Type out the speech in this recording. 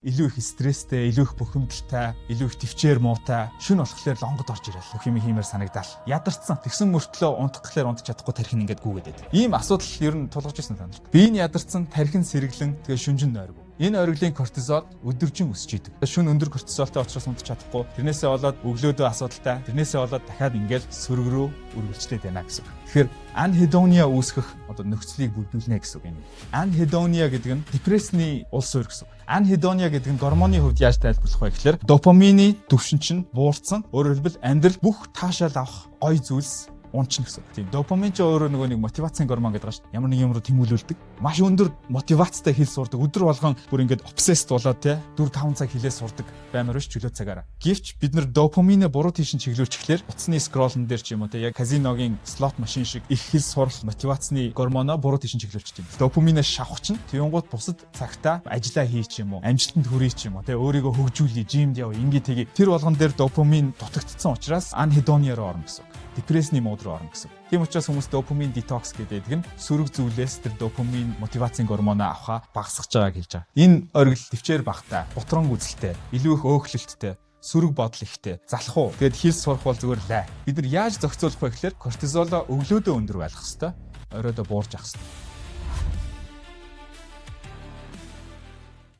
Илүү их стресстэй, илүү их бухимдалтай, илүү их төвчээр муутай, шөнө болохоор лонгод орж ирэл. Бүх юм хиймээр санагдал. Ядарсан. Тэгсэн мөртлөө унтах гэхлээр унтах чадахгүй, тархин ингээд гүгээд байдаг. Ийм асуудал ер нь тулгарч ирсэн та нарт. Бие нь ядарсан, тархин сэргэлэн, тэгээ шүнжин нойргүй. Энэ оргилын кортизол өдөржин өсөж идэг. Шөнө өндөр кортизолтой учраас унтах чадахгүй. Тэрнээсээ болоод өглөөдөө асуудалтай. Тэрнээсээ болоод дахиад ингээл сөрөг рүү үргэлжлээд байна гэсэн үг. Тэгэхээр анхедония үүсгэх одоо нөхцөлийг бүрдүүлнэ гэсэн үг юм. Анхедония гэдэг нь депрессний улс суурь гэсэн үг. Анхедония гэдэг нь гормоны хувьд яаж тайлбарлах вэ гэхээр допамины түвшин чинь буурсан. Өөрөөр хэлбэл, амьдрал бүх таашаал авах гой зүйлс унчна гэсэн. Тийм, допамин ч өөрөө нөгөө нэг мотивацийн гормон гэдэг байгаа шүү дээ. Ямар нэг юм руу тэмүүлүүлдэг. Маш өндөр мотивацтай хэл сурдаг. Өдөр болгон бүр ингээд obsessed болоод те 4 5 цаг хэлээ сурдаг баймар биш чөлөө цагаараа. Гэвч бид нар допаминээ буруу тийш нь чиглүүлчихлээр утасны scroll он дээр ч юм уу те, яг казиногийн слот машин шиг их хэл сурал мотивацны гормоноо буруу тийш нь чиглүүлчих юм. Допаминээ шавах чинь тэгэнгუთ бусад цагтаа ажиллаа хий ч юм уу, амжилтанд хүрье ч юм уу те, өөрийгөө хөгжүүлье, gym д яв, ингээ тгий. Тэр болгон дээр допамин дутагдсан учраас анхедония руу орно гэсэн үг. Депрессний mode руу орно гэсэн. Тийм учраас хүмүүс допамин детокс гэдэг нь сөрөг зүйлээс тэр допамин мотивацийн гормоноо авахаа багасгаж байгааг хэлж байгаа. Энэ оргил төвчээр багтай, гутран гүзэлтэй, илүү их өөхлөлттэй, сөрөг бодол ихтэй, залах уу. Тэгэд хэл сурах бол зүгээр лай. Бид нар яаж зохицуулах вэ гэхээр кортизолоо өглөөдөө өндөр байх хэвээр, оройдоо буурж авах хэвээр.